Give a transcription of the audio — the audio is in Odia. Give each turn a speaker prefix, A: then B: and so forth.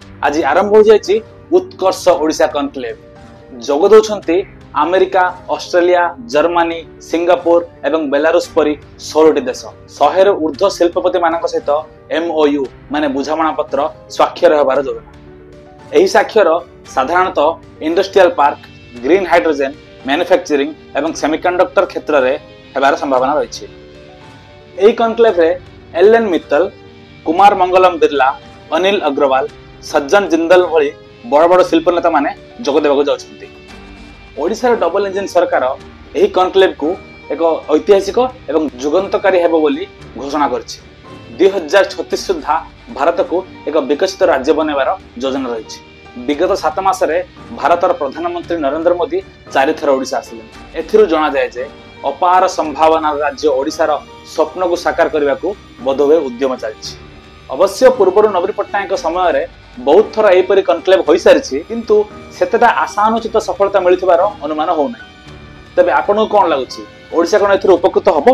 A: ଆଜି ଆରମ୍ଭ ହୋଇଯାଇଛି ଉତ୍କର୍ଷ ଓଡ଼ିଶା କନକ୍ଲେଭ। ଯୋଗ ଦେଉଛନ୍ତି ଆମେରିକା, ଅଷ୍ଟ୍ରେଲିଆ, ଜର୍ମାନୀ, ସିଙ୍ଗାପୁର ଏବଂ ବେଲାରୁଷ ପରି 16ଟି ଦେଶ। 100ରୁ ଉର୍ଦ୍ଧ୍ୱ ଶିଳ୍ପପତି ମାନଙ୍କ ସହିତ ଏମଓୟୁ ମାନେ ବୁଝାମଣା ପତ୍ର ସ୍ୱାକ୍ଷର ହେବାର ଯୋଜନା। ଏହି ସ୍ୱାକ୍ଷର ସାଧାରଣତଃ industrial park, green hydrogen, manufacturing ଏବଂ ସେମିକଣ୍ଡକ୍ଟର କ୍ଷେତ୍ରରେ ହେବାର ସମ୍ଭାବନା ରହିଛି। ଏହି କନକ୍ଲେଭରେ ଏଲ୍ ଏନ୍ ମିତ୍ତଲ, କୁମାର ମଙ୍ଗଲମ ବିର୍ଲା, ଅନିଲ ଅଗ୍ରୱାଲ, ସଜ୍ଜନ ଜିନ୍ଦଲ ଭଳି ବଡ଼ ବଡ଼ ଶିଳ୍ପ ନେତାମାନେ ଯୋଗ ଦେବାକୁ ଯାଉଛନ୍ତି। ଓଡ଼ିଶାର ଡବଲ ଇଞ୍ଜିନ ସରକାର ଏହି କନକ୍ଲେଭକୁ ଏକ ଐତିହାସିକ ଏବଂ ଯୁଗାନ୍ତକାରୀ ହେବ ବୋଲି ଘୋଷଣା କରିଛି। 2036 ସୁଦ୍ଧା ଭାରତକୁ ଏକ ବିକଶିତ ରାଜ୍ୟ ବନାଇବାର ଯୋଜନା ରହିଛି। ବିଗତ 7 ମାସରେ ଭାରତର ପ୍ରଧାନମନ୍ତ୍ରୀ ନରେନ୍ଦ୍ର ମୋଦି 4 ଥର ଓଡ଼ିଶା ଆସିଲେଣି। ଏଥିରୁ ଜଣାଯାଏ ଯେ ଅପାର ସମ୍ଭାବନାର ରାଜ୍ୟ ଓଡ଼ିଶାର ସ୍ୱପ୍ନକୁ ସାକାର କରିବାକୁ ବୋଧହୁଏ ଉଦ୍ୟମ ଚାଲିଛି। ଅବଶ୍ୟ ପୂର୍ବରୁ ନବୀନ ପଟ୍ଟନାୟକଙ୍କ ସମୟରେ ବହୁତ ଥର ଏହିପରି କନକ୍ଲେଭ ହୋଇସାରିଛି, କିନ୍ତୁ ସେତେଟା ଆଶାନୁଚିତ ସଫଳତା ମିଳିଥିବାର ଅନୁମାନ ହେଉନାହିଁ। ତେବେ ଆପଣଙ୍କୁ କ'ଣ ଲାଗୁଛି, ଓଡ଼ିଶା କ'ଣ ଏଥିରୁ ଉପକୃତ ହେବ?